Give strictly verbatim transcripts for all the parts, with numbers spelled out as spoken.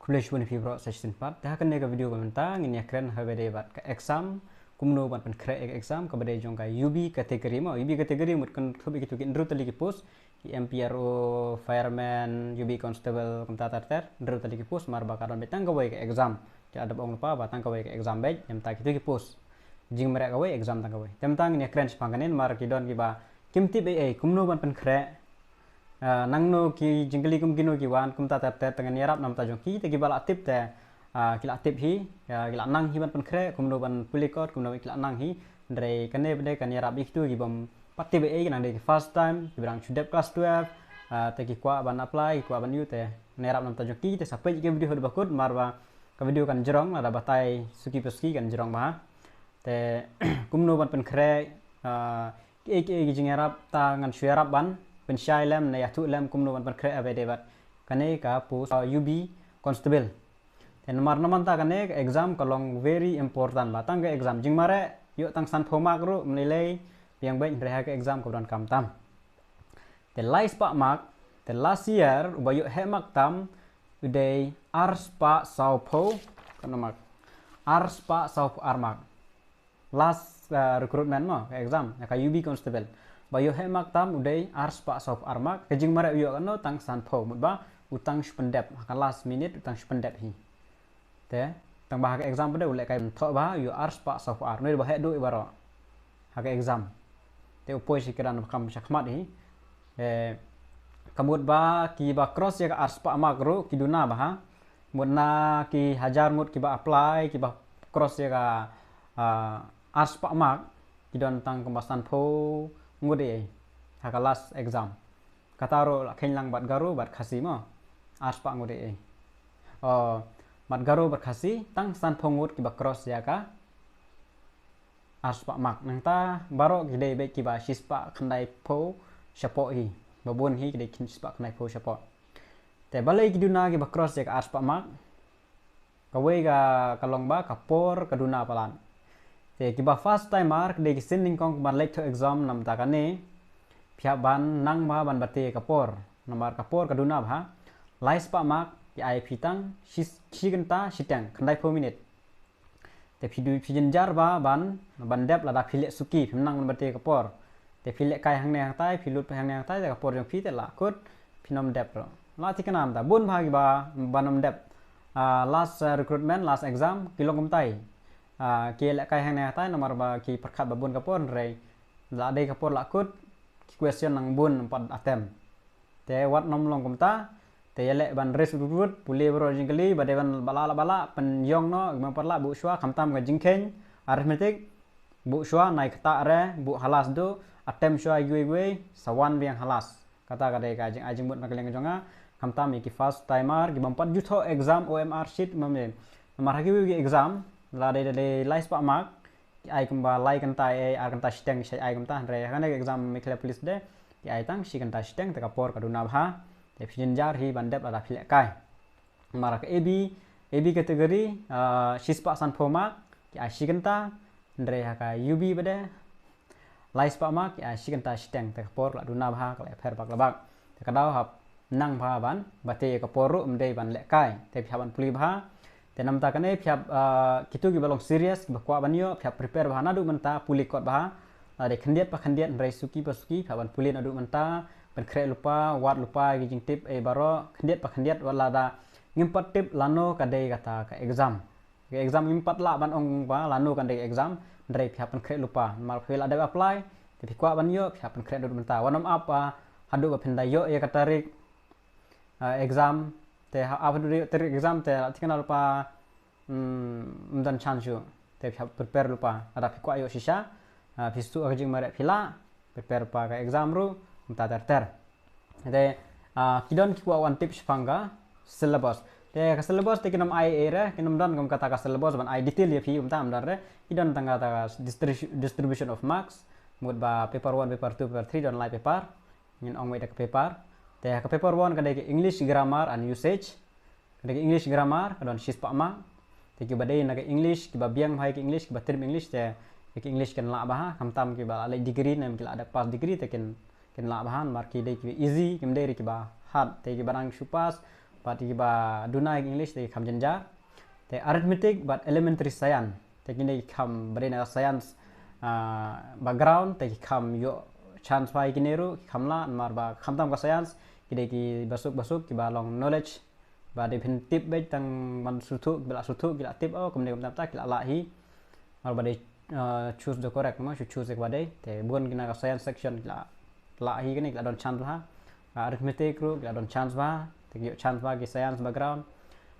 Khublei shibun ïa phi baroh sa shisien pat. Te ha kane ka video ka mynta ngin ïa kren ha kaba ïadei bad ka exam, kumno ban pynkhreh ïa ka exam kaba dei jong ka U B category mo. U B category mut kynthup ïa kito ki hynriew tylli ki post, ki M P R O, fireman, U B constable, kumta ter ter, hynriew tylli ki post, mar ba ka don beit tang kawei ka exam. Ki la dep ong lypa ba tang kawei ka exam beit, ïa mynta kito ki post. Jingmareh kawei, exam tang kawei. Te mynta ngin ïa kren shaphang kane namar ki don kiba kim tip ei ei kumno ban pynkhreh. Ah, nangno ki jingkylli kum kino ki wan, kumta ter ter, te ngan ïarap na bynta jong ki, te kiba la tip te, ah, ki la tip hi, ah, ki la nang hi ban pynkhreh, kumno ban pule kot, kumno ki la nang hi. Hynrei kane pat de kan ïarap ïa kito ki bym pat tip ei ei, ki nang dei ki first time, kiba dang shu dep class twelve, ah, te ki kwah ban apply, ki kwah ban ïoh, te ngan ïarap na bynta jong ki, te sa peit ïa ka video haduh ba kut, mar ba ka video kan jrong, lada batai suki pa suki kan jrong bha. Te kumno ban pynkhreh, ah, kiei kiei ki jingïarap, te ngan shu ïarap ban pynshai lem ne ïathuh lem kumno ban pynkhreh ha kaba ïadei bad kane ka post, ah, U B constable. Te namar na mynta kane ka exam ka long very important bha, tang ka exam jingmareh ïoh tang sanphew mark ruh ym lei lei, biang beit, hynrei ha ka exam ka don kam tam. Te lai spah mark, te last year uba ïoh heh mark tam u dei ar spah sawphew, katno mark? Ar spah sawphew ar mark. Last, uh, recruitment mo, ka exam, ïa ka U B constable. Ba ïoh heh mark tam u dei ar spah sawphew ar mark, ka jingmareh u ïoh katno? Tang sanphew, mut ba u tang shu pyndep, ha ka last minute u tang shu pyndep hi. Te tang ba ha ka exam pat de u lehkai ban thoh ba u ïoh ar spah sawphew ar, u dei ba heh duh ïa baroh ha ka exam. Te u poi sha ki kyrdan ba kham shakhmat hi. Te ka mut ba kiba cross ïa ka ar spah mark ruh ki duna bha. Mut na ki hajar ngut kiba apply, kiba cross ïa ka, ah, ar spah mark, ki don tang kumba sanphew ngut ei ei ha ka last exam. Kata ruh la kheiñ lang bad Garo bad Khasi mo. Ar spah ngut ei ei. Oh, bad Garo bad Khasi tang sanphew ngut kiba cross ïa ka ar spah mark. Nangta baroh ki dei beit kiba shispah khyndaiphew shapoh hi. Ba bun hi ki dei shispah khyndaiphew shapoh. Te balei ki duna kiba cross ïa ka ar spah mark? Kawei ka, ka long ba ka por ka duna palat. Te kiba first timer, ki dei ki sien nyngkong kiban leit thoh exam na bynta kane, phi hap ban nang bha ban bate ïa ka por. Namar ka por ka duna bha. Lai spah mark ki ai phi tang shi, shi kynta shiteng, khyndaiphew minit. Te phi duh, phi jynjar bha ban, ban dep lada phi leh suki, phim nang ban bate ïa ka por. Te phi lehkai hangne hangtai, phi lut pat hangne hangtai, te ka por jong phi te la kut, phin ym dep ruh. La thikna mynta bun bha kiba, ban ym dep. Ah, last, ah, recruitment, last exam ki long kumtai. Ah, ki lehkai hangne hangtai namar ba ki pyrkhat ba bun ka por, hynrei la dei ka por la kut, ki question nang bun, ym pat attempt. Te wat nym long kumta, te ïaleh ban rest rut rut, pule baroh jingkylli, ba dei ban ba lah la ba lah, pynïong noh, ki bym pat lah buh shuwa, khamtam ka jingkheiñ arithmetic, buh shuwa, nai ktah re, buh ha last duh, attempt shuwa iwei iwei, sa wan biang ha last. Kata ka dei ka jingai jingmut na ka liang jong nga, khamtam ïa ki first timer, ki bym pat ju thoh exam O M R sheet, ym dei. Namar ha kiwei ki exam, la dei, dei, dei lai spah mark, ki ai kumba lai kynta ei ei, ar kynta shiteng ki shait ai kumta, hynrei ha kane ka exam Meghalaya Police de ki ai tang shi kynta shiteng, te ka por ka duna bha. Te phi jynjar hi ban dep lada phi lehkai. Namar ka A B, A B category, ah, shispah sanphew mark ki ai shi kynta, hynrei ha ka U B pat de lai spah mark ki ai shi kynta shiteng, te ka por ka la duna bha, ka la ïapher bak la bak. Te ka daw hap nang bha ban bate ïa ka por ruh, ym dei ban lehkai. Te phi hap ban pule bha. Te na bynta kane phi hap, ah, kito kiba long serious, kiba kwah ban ïoh, phi hap prepare bha naduh mynta, pule kot bha. La dei khyndiat pa khyndiat, hynrei suki pa suki, phi hap ban pule naduh mynta, pynkhreh lypa, wad lypa ïa ki jingtip ei baroh, khyndiat pa khyndiat, wat lada ngim pat tip lano ka dei kata ka exam. Ka exam ngim pat lah ban ong ba lano kan dei ka exam, hynrei phi hap pynkhreh lypa. Namar phi la dep apply, te phi kwah ban ïoh, phi hap pynkhreh naduh mynta. Wat nym ap, ah, haduh ba phin da ïoh ïa ka tarik, ah, exam, te ha, ap haduh ïoh tarik exam, te la thikna lypa, hmm, ym don chance shuh. Te phi hap prepare lypa. Lada phi kwah ïoh shisha, ah, phi shu ka jingmareh phi lah, prepare lypa ka exam ruh, kumta ter ter. Te, ah, ki don ki kwah wan tip shaphang ka syllabus. Te ka syllabus te kin ym ai ei re, kin ym don kum kata ka syllabus ban ai detail ïa phi, kumta ym don re. Ki don tang kata ka distri-, distribution of marks, mut ba paper one, paper two, paper three, don lai paper. Ngin ong wei da ka paper. Te ka paper one ka dei ka English grammar and usage. Ka dei ka English grammar, ka don shispah mark. Te kiba dei na ka English, kiba biang bha ïa ka English, kiba tip English, te ïa ka English kin lah bha, khamtam kiba la leh degree ne ki la dep pass degree, te kin, kin lah bha, namar ki dei kiba easy, kim dei re kiba hard, te kiba dang shu pass, Bad kiba duna ïa ka English te ki kham jynjar. Te arithmetic bad elementary science, te kine ki kham, ba dei na science, ah, background, te ki kham ïoh chance bha ïa kine ruh, ki kham lah, namar ba khamtam ka science ki dei kiba suk ba suk, kiba long knowledge, ba dei phin tip beit tang ban sngewthuh, kiba lah sngewthuh ki lah tip, oh kumne kumta kumta, ki lah lah hi. Namar ba dei, ah, choose the correct, mo, shu choose ïa kaba dei. Te bun kine na ka science section ki lah, lah hi kine, ki lah don chance bha. Ah, arithmetic ruh ki lah don chance bha, te ki ïoh chance bha ki science background.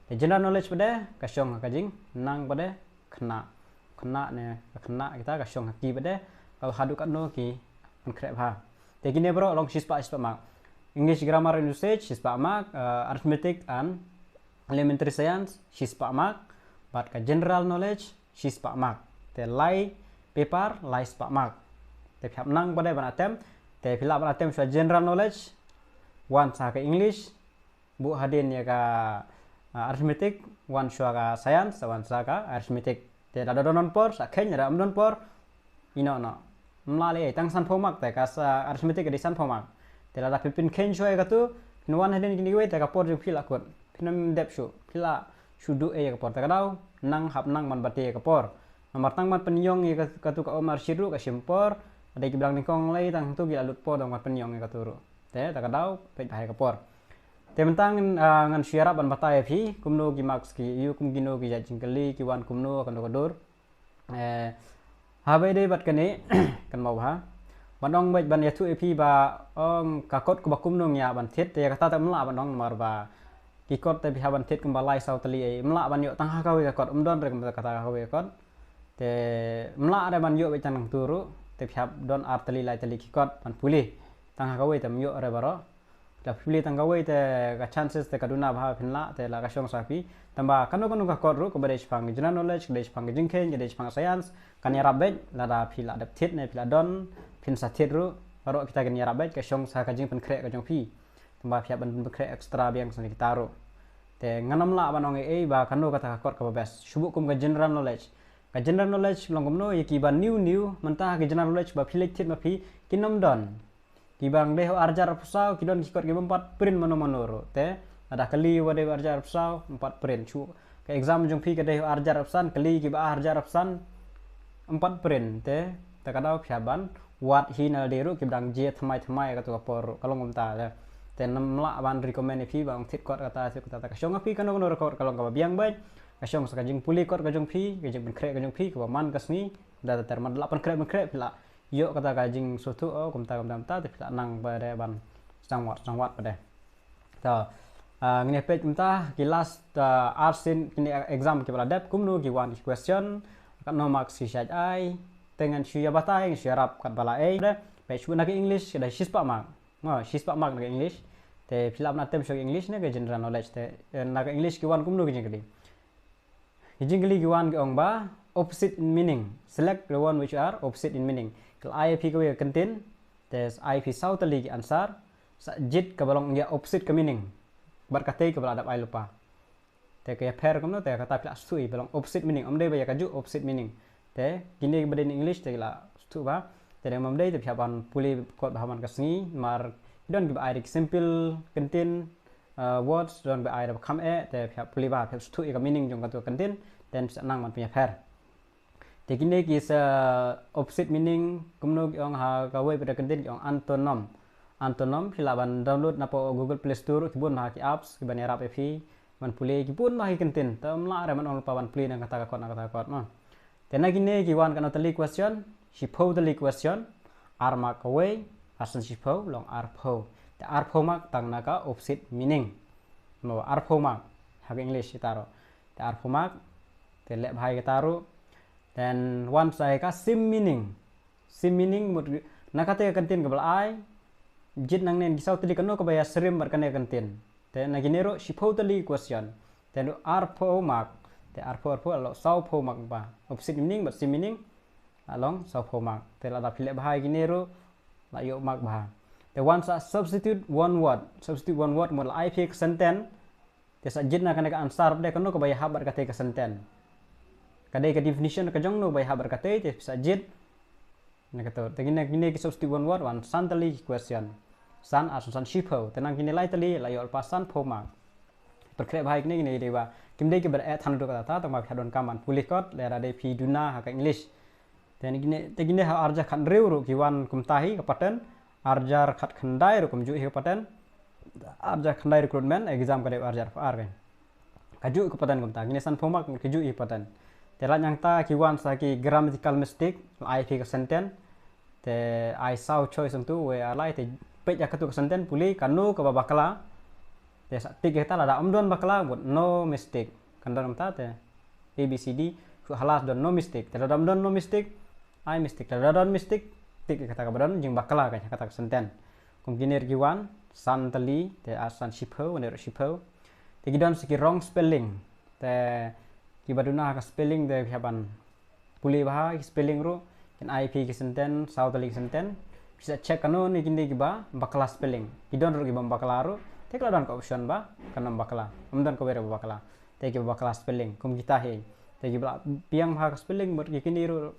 Te general knowledge pat de ka shong ha ka jingnang pat de, khynnah, khynnah ne ka khynnah kita, ka shong ha ki pat de, ka haduh katno ki pynkhreh bha. Te kine baroh long shispah, shispah mark. English grammar and usage shispah mark, ah, arithmetic and elementary science shispah mark, bad ka general knowledge shispah mark. Te lai paper lai spah mark. Te phi hap nang pat de ban attempt. Te phi lah ban attempt shuwa general knowledge, wan sa ka English, buh hadien ïa ka, ah, arithmetic, wan shuwa ka science, wan sa ka arithmetic. Te lada don por sa kheiñ, lada ym don por, ïehnoh noh. Ym lah lei, tang sanphew mark te ka sa arithmetic ka dei sanphew mark. Te lada phi pynkheiñ shuwa ïa katu, phin wan hadien kine kiwei te ka por jong phi la kut. Phin ym dep shuh, phi la shu duh ei ïa ka por. Te ka daw nang, hap nang ban batai ïa ka por. Namar tang ban pynïong ïa ka, katu ka Omar Shiru ka shim por. Dei kiba dang nyngkong lei tang tu ki la lut por tang ban pynïong ïa katu ruh. Te, te ka daw peit bha ïa ka por. Te mynta ngan, ah, ngan shu ïarap ban batai ïa phi kumno ki marks ki ïoh, kum kino ki jait jingkylli, ki wan kumno, kano ka dur. Eh, haba ïadei bad kane, kynmaw bha. Ban ong beit ban ïathuh ïa phi ba ong ka kot kaba kumno ngi hap ban thied, te ïa kata te ym lah ban ong namar ba ki kot te phi hap ban thied kumba lai saw tylli ei, ym lah ban ïoh tang ha kawei ka kot, ym don re kumta kata ha kawei ka kot. Te ym lah re ban ïoh beit tang nangtu ruh, te phi hap don ar tylli lai tylli ki kot ban pule. Tang ha kawei te ym ïoh re baroh. Lada phi pule tang kawei te ka chances te ka duna bha phin lah, te la ka shong sa phi. Tangba kano kano ka kot ruh kaba dei shaphang general knowledge, ka dei shaphang ka jingkheiñ, ka dei shaphang science, kan ïarap beit lada phi la dep thied ne phi la don, phin sa thied ruh, baroh kita kin ïarap beit, ka shong sa ka jingpynkhreh ka jong phi. Tangba phi hap ban pynkhreh extra biang sha kita ruh. Te ngan ym lah ban ong ei ei ba kano kata ka kot kaba best. Shu buh kum ka general knowledge. Ka general knowledge long kumno, ïa kiba new new, mynta ka general knowledge ba phi leit thied ma phi, kin ym don. Kiba dei ha u ar hajar arphew saw, ki don ki kot kiba ym pat print mano mano ruh. Te lada kylli uba dei u ar hajar arphew saw, ym pat print. Shu ka exam jong phi ka dei ha u ar hajar arphew san, kylli kiba ar hajar arphew san, ym pat print. Te, te ka daw phi hap ban wad hi na lade ruh kiba dang jia thymmai thymmai katu ka por ruh, ka long kumta te. Te ngam lah ban recommend ïa phi ba ong thied kot kata, thied kot kata. Ka shong ha phi kano kano ka kot ka long kaba biang beit. Ka shong sa ka jingpule kot ka jong phi, ka jingpynkhreh ka jong phi, kaba man ka sngi. Da ter man la pynkhreh pynkhreh phi la ïoh kata ka jingsngewthuh, oh kumta kumta kumta, te phi la nang pat de ban sdang wad sdang wad pat de. To, ah, ngin ïa peit mynta ki last, ah, ar sien kine exam kiba la dep, kumno ki wan ki question, katno marks ki shait ai. Te ngan shu ïa batai, ngan shu ïarap katba la ei de. Peit shu na ka English, ka dei shispah mark. Mo, shispah mark na ka English. Te phi lah ban attempt shuwa ka English ne ka general knowledge te, eh, na ka English ki wan kumno ki jingkylli. Ki jingkylli ki wan ki ong ba opposite in meaning. Select the one which are opposite in meaning. Ki la ai ïa phi kawei ka kyntien, te sa ai ïa phi saw tylli ki answer, sa jied kaba long ïa opposite ka meaning bad katei kaba la dep ai lypa. Te ka ïapher kumno, te kata phi lah sngewthuh ïa ba long opposite meaning, ym dei ba ïa kajuh opposite meaning. Te kine kiba dei na English te ki la sngewthuh bha. Te lada ym dei te phi hap ban pule kot bha man ka sngi, namar ki don kiba ai da ki simple kyntien, uh, words, don ba ai da ba kham eh, te phi hap pule bha, phi hap sngewthuh ïa ka meaning jong katu ka kyntien, then phi sa nang ban pynïapher. Te kine ki sa opposite meaning, kumno ki ong ha kawei pat ka kyntien ki ong antonym. Antonym, phi lah ban download na poh Google Play Store, ki bun bha ki apps, ki ban ïarap ïa phi ban pule, ki bun bha ki kyntien. Te ym lah re ban ong lypa ban pule na kata ka kot, na kata ka kot, mo. Te na kine ki wan katno tylli question, shiphew tylli question, ar mark kawei, arsan shiphew, long arphew. Te arphew mark tang na ka opposite meaning. Mo, arphew mark, ha ka English kita ruh. Te arphew mark, te leh bha ïa kita ruh. Then wan sa ïa ka same meaning. Same meaning, mut na kata ka kyntien kaba la ai, jied nangne ki saw tylli kano kaba ïasyriem bad kane ka kyntien. Te na kine ruh shiphew tylli question. Te ruh arphew mark. Te arphew arphew la long sawphew mark ba. Opposite meaning bad same meaning la long sawphew mark. Te lada phi leh bha ïa kine ruh la ïoh mark bha. Te wan sa substitute one word. Substitute one word, mut la ai phi ka sentence. Te sa jied na kane ka answer pat de kano kaba ïahap bad katei ka sentence. Ka dei ka definition ka jong no ba ïahap bad katei, te sa jied. Na kato, te kine, kine ki substitute one word, wan san tylli ki question. San, arsan san shiphew. Te nang kine lai tylli, la ïoh lypa sanphew mark. Pyrkhat bha ïa kine, kine dei ba kim dei kiba eh than ruh kata, tang ba phi hap donkam ban pule kot lada dei phi duna ha ka English. Te kine, te kine ha arhajar khathynriew ruh ki wan kumta hi ka pattern. Arhajar khatkhyndai ruh kumjuh hi ka pattern. Arhajar khyndai recruitment exam ka dei arhajar arphew ar kan. Kajuh ka pattern kumta, kine sanphew mark kajuh hi pattern. Te lait nangta ki wan sa ki grammatical mistake, ai phi ka sentence. Te ai saw choice hangtu, wei ar lai, te peit ïa katu ka sentence pule kano kaba bakla. Te sa tick ïa kata, lada ym don bakla bud no mistake. Kan don kumta te A B C D, shu ha last don no mistake. Te lada ym don no mistake, ai mistake. Te lada don mistake, tick ïa kata kaba don jingbakla kan ha kata ka sentence. Kum kine ruh ki wan, san tylli, te ar san shiphew, wan ruh shiphew. Te ki don sa ki wrong spelling. Te kiba duna ha ka spelling te phi hap ban pule bha ki spelling ruh, kin ai phi ki sentence, saw tylli ki sentence. Phi sa check kano ne kine kiba bakla spelling. Ki don ruh kiba ym bakla ruh, te ka la don ka option ba kan ym bakla. Ym don kawei ruh ba bakla. Te kiba bakla spelling kum kita hi. Te kiba la biang bha ka spelling bad ki kine ruh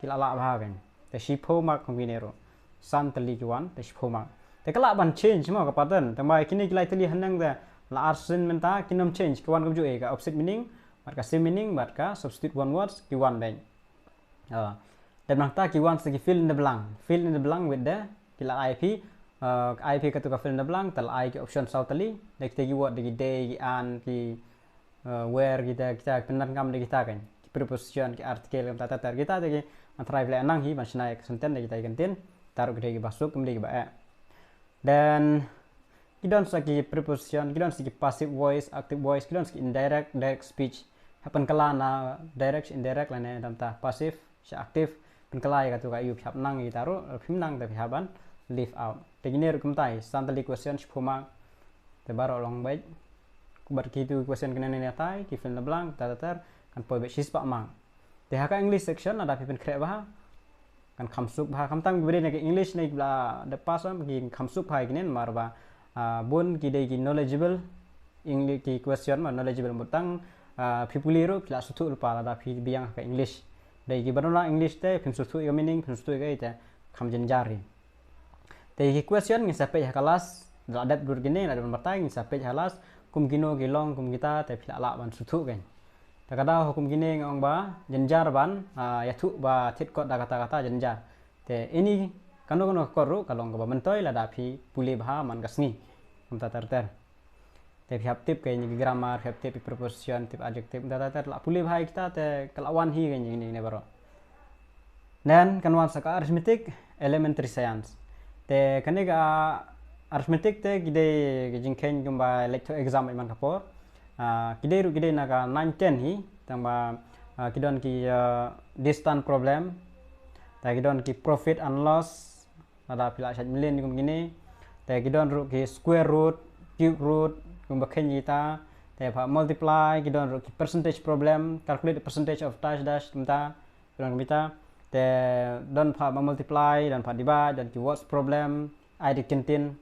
ki la lah bha kan. Te shiphew mark kum kine ruh. San tylli ki wan, te shiphew mark. Te ka lah ban change mo ka pattern. Tang ba kine ki lai tylli haneng te la arsien mynta kin ym change, ki wan kumjuh hi, ka opposite meaning bad ka same meaning bad ka substitute one words ki wan beit. Ah, dep nangta ki wan sa ki fill in the blank. Fill in the blank with the, ki la ai phi, ah, ai phi katu ka fill in the blank, te la ai ki option saw tylli. Dei kita ki word, dei ki dei, ki an, ki, ah, where, kita, kita pyndonkam dei kita kan. Ki preposition, ki article, kumta ter ter. Kita te ki, ngan try phi leh nang hi ban shna ïa ka sentence, dei kita ki kyntien. Te ruh ki dei kiba suk, kim dei kiba eh. Then ki don sa ki preposition, ki don sa ki passive voice, active voice, ki don sa ki indirect, direct speech. Hap pynkylla na direct, indirect lane dam ta passive sha active. Pynkylla ïa katu ka ïa u, phi hap nang ïa kita ruh, phim nang te phi hap ban leave out. Te kine ruh kumta hi, san tylli ki question, shiphew mark. Te baroh long beit. Kumba kitu ki question kine ne tai, ki fill in the blank, ter ter ter, kan poi beit shispah mark. Te ha ka English section lada phi pynkhreh bha, kan kham suk bha, khamtam kiba dei na ka English ne kiba la dep pass, ki kham suk bha ïa kine namar ba, ah, bun ki dei ki knowledgeable, English ki question ma knowledgeable, bad tang, ah, phi pule ruh phi la sngewthuh lypa lada phi biang ha ka English. Dei kiba duna English te phim sngewthuh ïa ka meaning, phim sngewthuh ïa ka, te kham jynjar hi. Te ki question ngin sa peit ha ka last, da la dep dur kine, la dep batai, ngin sa peit ha last, kum kino ki long kum kita, te phi lah lah ban sngewthuh kan. Te ka daw ha kum kine nga ong ba jynjar ban, ah, ïathuh ba thied kot da kata kata jynjar. Te ini kano kano ka kot ruh ka long kaba myntoi lada phi pule bha man ka sngi. Kumta ter ter. Te phi hap tip ka ïa ki grammar, phi hap tip ki preposition, tip adjective, ter ter ter, lah pule bha ïa kita te ka lah wan hi ka ïa kine baroh. Then kan wan sa ka arithmetic, elementary science. Te kane ka arithmetic te ki dei ki jingkheiñ kumba leit thoh exam man ka por. Ah, ki dei ruh ki dei na ka nine ten hi, tang ba, ah, ki don ki, ah, distance problem. Te ki don ki profit and loss. Lada phi lah shait mlien kum kine. Te ki don ruh ki square root, cube root, kumba kheiñ kita. Te pha multiply, ki don ruh ki percentage problem, calculate the percentage of dash dash, kumta. Ki don kumta. Te don pha ba multiply, don pha divide, don ki words problem, ai dei ki kyntien.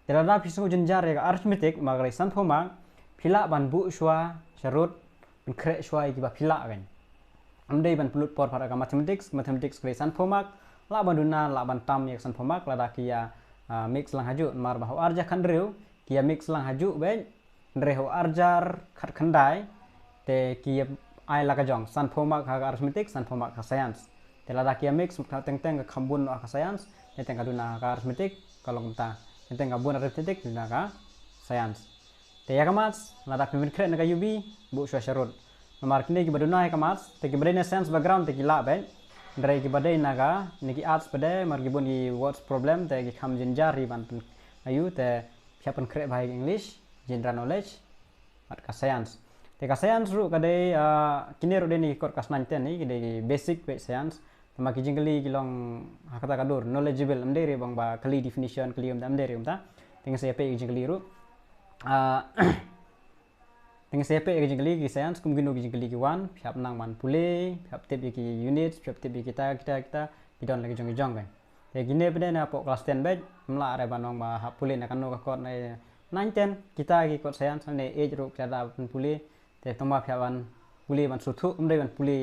Te lada phi sngew jynjar ïa ka arithmetic, ma ka dei sanphew mark, phi lah ban buh shuwa sha root, pynkhreh shuwa ïa kiba phi lah kan. Ym dei ban pynlut por pat ha ka mathematics, mathematics ka dei sanphew mark, lah ban duna, lah ban tam ïa ka sanphew mark, lada ki ïa, ah, mix lang hajuh, namar ba ha u arhajar khathynriew, ki ïa mix lang hajuh beit, hynrei ha u arhajar khatkhyndai, te ki ïa ai la ka jong, sanphew mark ha ka arithmetic, sanphew mark ha science. Te lada ki ïa mix, teng teng ka kham bun ha ka science, teng teng ka duna ha ka arithmetic, ka long kumta. Teng teng ka bun arithmetic, duna ha ka science. Te ïa ka maths, lada phi pynkhreh na ka U B, buh shuwa sha root. Namar kine kiba duna ïa ka maths, te kiba dei na science background te ki lah beit. Hynrei kiba dei na ka, na ki arts pat de, namar ki bun ki words problem, te ki kham jynjar hi ban pyn, aïu, te phi hap pynkhreh bha ïa ka English, general knowledge, bad ka science. Te ka science ruh ka dei, ah, kine ruh dei na ki kot klas nine ten hi, ki dei ki basic beit science. Te ma ki jingkylli ki long ha kata ka dur, knowledgeable, ym dei ruh ban ba kylli definition, kylli kumta, ym dei ruh kumta. Te ngin sa ïa peit ki jingkylli ruh. Ah, te ngin sa ïa peit ki jingkylli ki science, kum kino ki jingkylli ki wan, phi hap nang ban pule, phi hap tip ïa ki units, phi hap tip ïa kita, kita, kita, ki don la ki jong ki jong kan. Te kine pat de na pok klas ten beit, ym lah re ban ong ba hap pule na kano ka kot na nine ten, kita ki kot science ne eight ruh kita da ban pule, te tang ba phi hap ban pule ban sngewthuh, ym dei ban pule,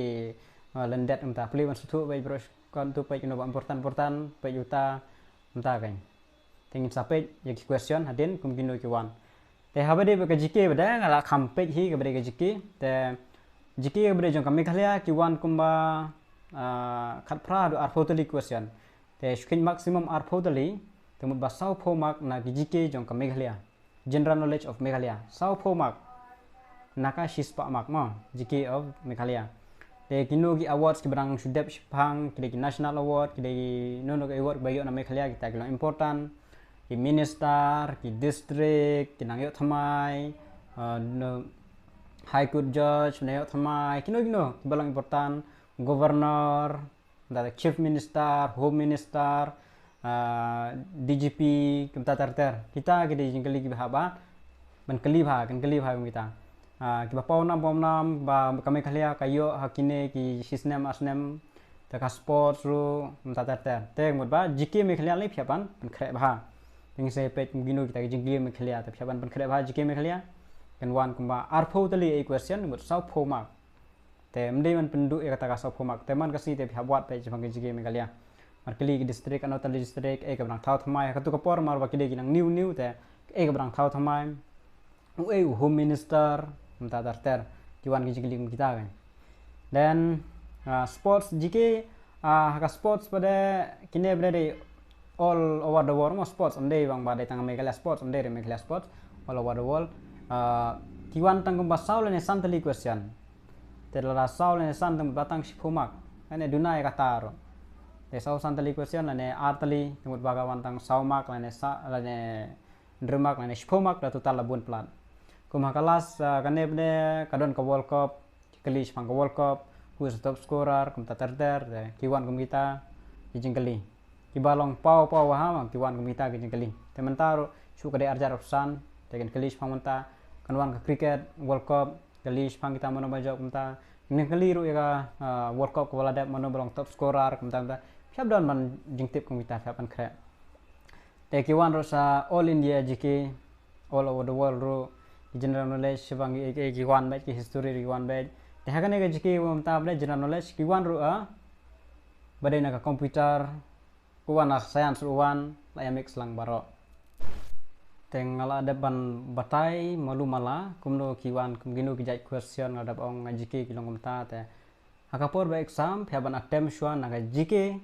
ah, lyndet kumta, pule ban sngewthuh beit bro, kot tu peit kino ba important important, peit uta, kumta kan. Te ngin sa peit ïa ki question hadien kum kino ki wan. Te haba dei ba ka G K ba dei nga la kham peit hi kaba dei ka G K. Te G K kaba dei jong ka Meghalaya ki wan kumba, ah, khatphra haduh arphew tylli ki question. Te shu kheiñ maximum arphew tylli, te mut ba sawphew mark na ki G K jong ka Meghalaya. General Knowledge of Meghalaya. Sawphew mark. Na ka shispah mark mo, G K of Meghalaya. Te kino ki awards kiba dang shu dep shaphang, ki dei ki National Award, ki dei kino kino ki award ba ïoh na Meghalaya, kita ki long important. Ki minister, ki district, ki nongïoh thymmai, uh, no, High Court judge, nongïoh thymmai, kino kino kiba long important, governor, da Chief Minister, Home Minister, ah, D G P, kumta ter ter. Kita ki dei jingkylli kiba haba ban kylli bha, kan kylli bha kum kita. Ah, kiba paw nam, paw nam ba ka Meghalaya ka ïoh ha kine ki shisnem arsnem, te ka sports ruh, kumta ter ter. Te mut ba G K Meghalaya lei phi hap ban pynkhreh bha. Te ngin sa peit kino kita ki jingkylli Meghalaya, te phi hap ban pynkhreh bha G K Meghalaya. Kan wan kumba arphew tylli ei question, mut sawphew mark. Te ym dei ban pynduh ïa kata ka sawphew mark. Te man ka sngi te phi hap wad peit shaphang ka G K Meghalaya. Mar kylli ki district, ano tylli district, ei kaba dang thaw thymmai, ha katu ka por mar ba ki dei ki nang new new te, ei kaba dang thaw thymmai. U ei u Home Minister, kumta ter ter, ki wan ki jingkylli kum kita kan. Then, ah, sports G K, ah, ha ka sports ba dei, kine ba dei all over the world mo sports, ym dei bang ba dei tang Meghalaya sports, ym dei re Meghalaya sports, all over the world. Ah, ki wan tang kumba saw lane san tylli question. Te lada saw lane san te mut ba tang shiphew mark. Lane duna ïa kata ruh. Te saw san tylli question lane ar tylli te mut ba ka wan tang saw mark lane sa, lane hynriew mark lane shiphew mark da total la bun palat. Kum ha ka last, ah, kane bne ka don ka World Cup, ki kylli shaphang ka World Cup, who is the top scorer, kumta ter ter, te ki wan kum kita ki jingkylli. Kiba long paw paw bha ma ki wan kum kita ki jingkylli. Te mynta ruh shu ka dei arjar opsan, te kin kylli shaphang mynta, kan wan ka cricket, World Cup, kylli shaphang kita mano ba jop kumta. Ngin kylli ruh ïa ka, ah, World Cup kaba la dep mano ba long top scorer kumta kumta. Phi hap don ban jingtip kum kita phi hap ban khreh. Te ki wan ruh sa All India G K, all over the world ruh. Ki general knowledge shaphang ki, ki, ki wan bad ki history ruh ki wan bad. Te ha kane ka G K ba mynta ba dei general knowledge ki wan ruh, ah, ba dei na ka computer, u wan ha science ruh u wan, la ïa mix lang baroh. Te nga la dep ban batai malu mala kumno ki wan, kum kino ki jait question, nga la dep ong ha G K ki long kumta te. Ha ka por ba exam phi hap ban attempt shuwa na ka G K.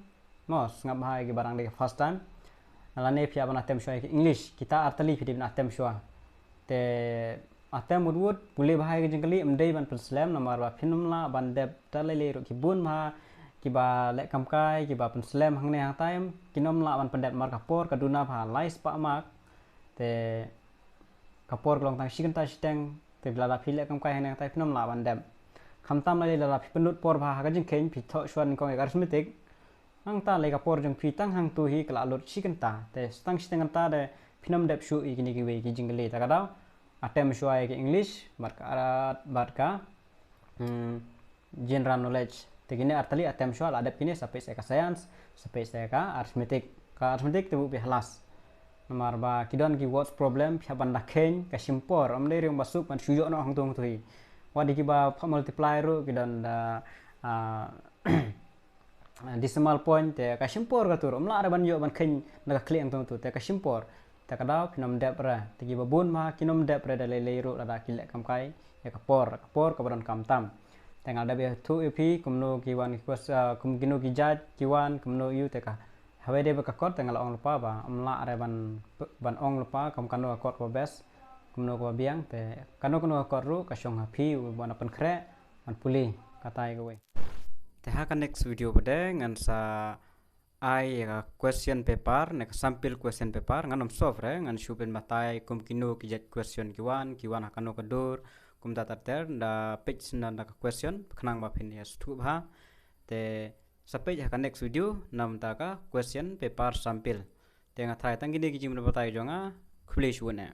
Mo, sngap bha ïa kiba dang dei ka first time. Lane phi hap ban attempt shuwa ïa ka English, kita ar tylli phi dei ban attempt shuwa. Te attempt wut wut, pule bha ïa ki jingkylli, ym dei ban pynslem namar ba phin ym lah ban dep da lei lei ruh, ki bun bha kiba leh kam kai, kiba pynslem hangne hangtai, kin ym lah ban pyndep namar ka por ka duna bha lai spah mark. Te ka por ka long tang shi kynta shiteng, te lada phi leh kam kai hangne hangtai phin ym lah ban dep. Khamtam lei lei lada phi pynlut por bha ha ka jingkheiñ, phi thoh shuwa nyngkong ïa ka arithmetic. Hangta lei ka por jong phi tang hangtu hi ka la lut shi kynta. Te tang shiteng kynta te phin ym dep shuh ïa kine kiwei ki jingkylli. Ta ka daw, attempt shuwa ïa ka English bad ka Arab bad ka, hmm, general knowledge. Te kine ar tylli attempt shuwa, la dep kine sa peit sa ïa ka science, sa peit sa ïa ka arithmetic. Ka arithmetic te buh phi ha last. Namar ba ki don ki words problem, phi hap ban da kheiñ, ka shim por, ym dei ring ba suk ban shu ïoh noh hangtu hangtu hi. Wat dei kiba pha multiply ruh ki don da, ah, decimal point, te ka shim por katu ruh, ym lah re ban ïoh ban kheiñ na ka khlieh hangtu hangtu, te ka shim por. Te ka daw phin ym dep re, te kiba bun ma kin ym dep re da lei lei ruh lada ki leh kam kai ïa ka por, ka por kaba donkam tam. Te nga la dep ïathuh ïa phi kumno ki wan ki kos-, ah, kum kino ki jait ki wan kumno ïa u, te ka haba dei ba ka kot te nga la ong lypa ba ym lah re ban, ban ong lypa kum kano ka kot kaba best, kumno kaba biang, te kano kano ka kot ruh ka shong ha phi u ban pynkhreh ban pule katai kawei. Te ha ka next video ba dei ngan sa ai ïa ka question paper ne ka sample question paper, ngan ym solve re, ngan shu pynbatai kum kino ki jait question ki wan, ki wan ha kano ka dur, kumta ter ter, da peit shisha na ka question khnang ba phin ïa sngewthuh bha. Te sa peit ha ka next video na bynta ka question paper sample. Te nga tharai tang kine ki jingbatai jong nga, khublei shibun eh.